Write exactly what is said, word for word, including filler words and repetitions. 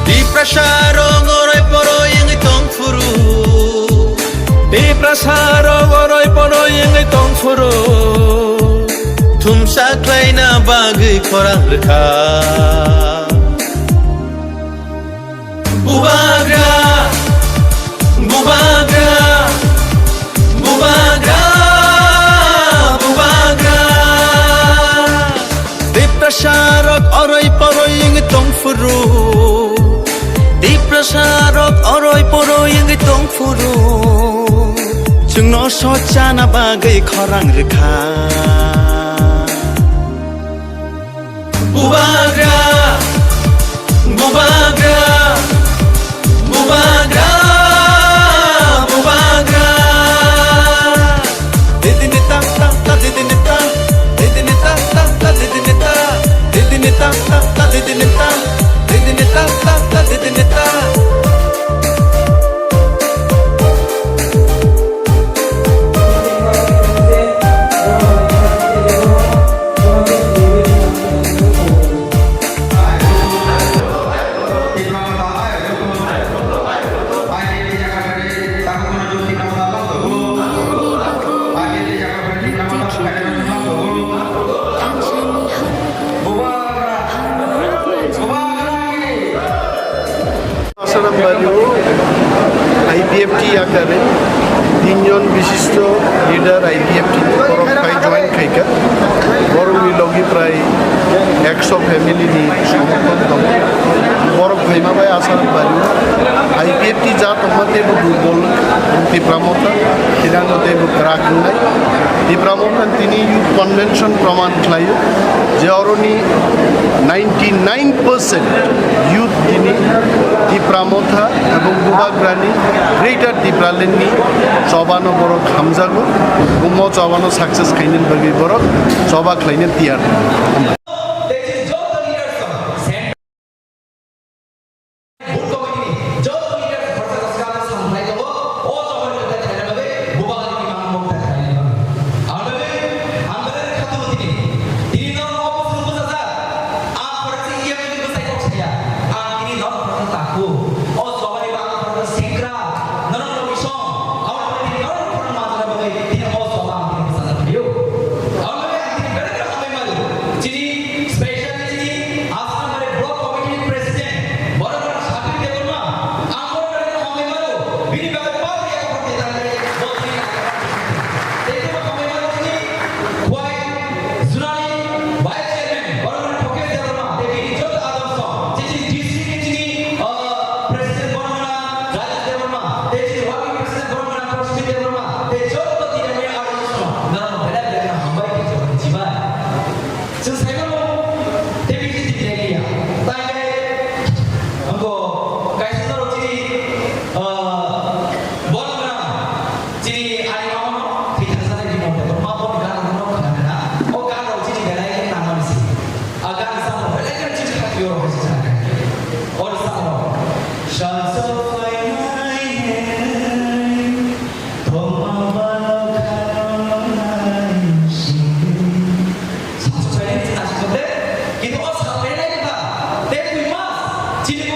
Tiprasa rok oroi poroi wngwi tong phuru. Tiprasa rok oroi poroi wngwi tong phuru. Thumsa khlaina bagwi khorang rwkha. Bubagra, bubagra, bubagra, bubagra. Tiprasa rok oroi poroi wngwi tong phuru. Tiprasa rok oroi poroi wngwi tong phuru. Chwngno sochana bagwi khorang rwkha. Bubagra, bubagra, bubagra, bubagra. Didini ta ta ta, didini ta, didini ta ta ta, didini ta, didini ta ta ta, didini ta, didini ta ta ta, didini ta. Asaram Bari o I P F T yakari tinjon bishisto leader I P F T ni borok phai join khaikha. Borokni logi prai ekso family ni somorthon tongo. Borok phaima bai Asaram Bari o I P F T ja tongma teibo durbol Tipra Motha, tini ano teibo kwrak wngnai. Tipra Motha tini youth convention proman khlaio je oroni ninety nine percent youth tini Tipra Motha ebong Bubagrani Greater Tipraland ni chobano borok hamjago, omo chobano success khainani bagwi borok choba khlaina tiyar. Booth committee ni joto leaders khorsa khorsa khe samung khlai tongo, o chobani mwtai khlaina bagwi, Bubagrani mang mwtai khlaina bagwi. Ang bagwi, ang bagwi khatungwi tini, tini norok o bwswk bwsajak, ang khoroksa E M ni bwsai kok saya, ang tini norok khoroksa takhuk, o chobani bo ang khoroksa sikra, norok logi song, abo bagwi tini norok khoroksa manjana bagwi, tini o choba ang tini bwsajak phaio. Ang bagwi ang tini belai kheno hambai mano, chini special chini Asrambari Block Committee ni President, borok rok Sabir Debbarma, ang borok rok no hambai mano, bini bagwi pal ya khoroksa tangwi, bo tini tei tebo hambai mano chini Khwai Junani Vice Chairman, borok rok Thokesh Debbarma, tei bini joto adamsong, chini district ni chini, ah, President borok rok Rajesh Debbarma, tei chini Working President borok rok Rashmi Debbarma, tei joto tini ani adamsong, norok belai belai no hambai tei joto chibai. Chwng sai mano, tei bini tini tini ya. Tai khe, angko kaisa norok chini, ah, borok rok chini ani mama no thwi thangsa nai di monte, ma bon gan no khna khna. O gan rok chini belai khe nangmani se. A gan sa mo belai khe chini kha yo rok se sa kai. O sa mo. Shan so fai nai ne. Thoma balo kha nai si. Sa so fai nai chini asuk te. Kintu o sa fai nai ba. Te twi mas. Chini